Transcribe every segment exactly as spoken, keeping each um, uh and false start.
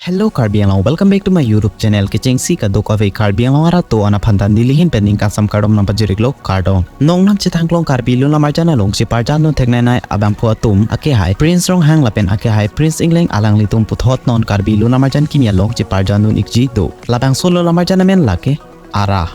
Hello Karbi Anglong, welcome back to my YouTube channel. Kechengsi kadokave Karbi Anglong arat do-an aphan ta neli ahin pen ning kangsam kardom nangpajir-iklo, kardom. Nongnam chethangklong Karbi Lun Lamarjan along cheparjan dun theknei nei abangphu atum akehai Prince Ronghang lapen akehai Prince Engleng alanglitum puthot non Karbi Lun Lamarjan kimi along cheparjan dun-ikji do. Labangso lun lamarjan amen lake Ara.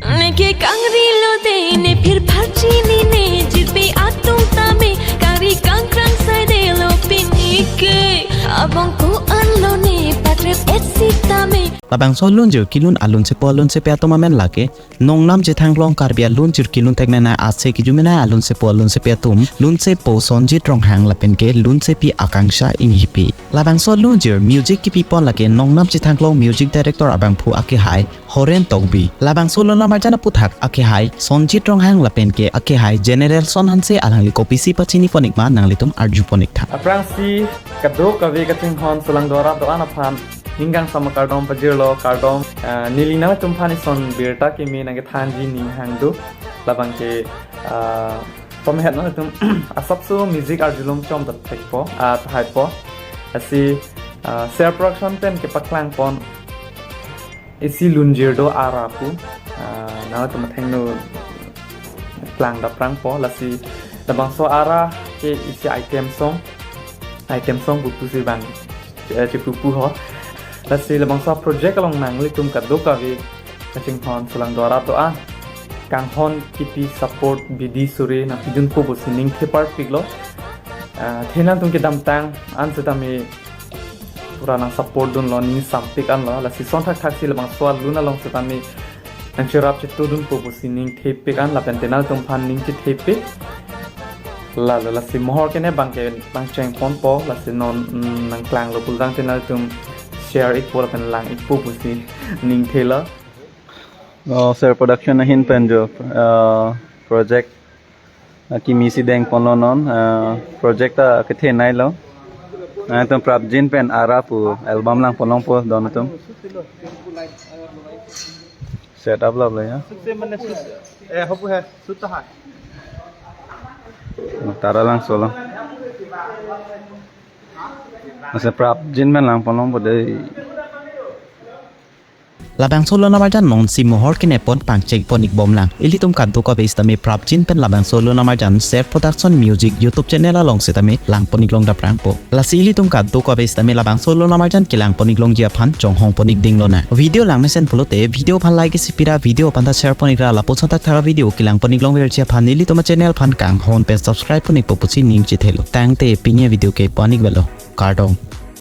Neke kangri lo de ne phir pharchi ni ne jirpi atung tame kari kangkrang sai de lo pini ke abang ko an lo ne patrep etsi tame. Labangso lunjir kelun alunsepo alunsepi atum amen lake Nongnam chethangklong Karbi alunjir kelun theknei nei ase kejumena alunsepo alunsepi atum, lunsepo Sonjit Ronghang lapen ke lunsepi Akangsha Enghipi. Labangso lunjir music kepipon lake Nongnam chethangklong music director abangphu akehai Horen Tokbi. Labangso lun lamarjan aputhak akehai Sonjit Ronghang lapen ke akehai General Son Hanse alangli kopisi pachini pon-ikma nanglitum arju pon-iktha. Aphrangsi kadokave kachinghon solangdo-ra do-an aphan ning kangsam kardom pajirlo, kardom. Ah, neli nangtumphan ison birta kimi nangkethanji ning hang do. Labang ke, ah, pamhet nangtum asapso music arjulong chom dat thekpo, ah, thaipo. Lasi, ah, Ser Production pen kepaklang pon isi lunjir do Ara pu, ah, nangtum athengno klang daprangpo, lasi labangso Ara ke isi item song, item song pupusi bang, eh, chepupu ho. Lasi labangso project along nanglitum kadokave kachinghon solangdo-ra do-an kanghon kipi support bidi suri nangpidunpo pusi ning theparpiklo. Ah, the nangtum kedamtang an setame pura nang support dunlo, ning sampik anlo. Lasi son thakthaksi labangso alun along setame nangcherap chetudunpo pusi ning thepik an lapen te nangtumphan ning chethepik. Lalo lasi mohor kene bang ke bang chengponpo, lasi non, mm, nangklanglo pulang te nangtum share-ikpo lapen lang-ikpo pusi ning thelo. Oh, Ser Production ahin pen jo, ah, project, ah, kimi si dengponlo non, ah, project ta kethenei lo. Nangtum prapjin pen Ara pu album langponlongpo don atum. Set up lap lo ya. Eh, hopu hai, sutta hai. Tara lang solo. Ase prapjin pen langponlongpo dei. Labangso lun lamarjan non si mohor kene pon pangcheng pon-ikbomlang. Ilitum kadokave setame prapjin pen labangso lun lamarjan Ser Production Music YouTube channel along setame langpon-iklong daprangpo. Lasi ilitum kadokave setame labangso lun lamarjan kelangpon-iklongji aphan chonghong pon-ikding lonang. Video langmesen pulote video aphan like isi pira, video aphan ta share pon-ikra, lapuson thakthak video kelangpon-iklongverji aphan nelitum achannel aphan kanghon pen subscribe pon-ikpo pusi ning chethelo. Tangte pini avideo ke pon-ikvelo. Kardom.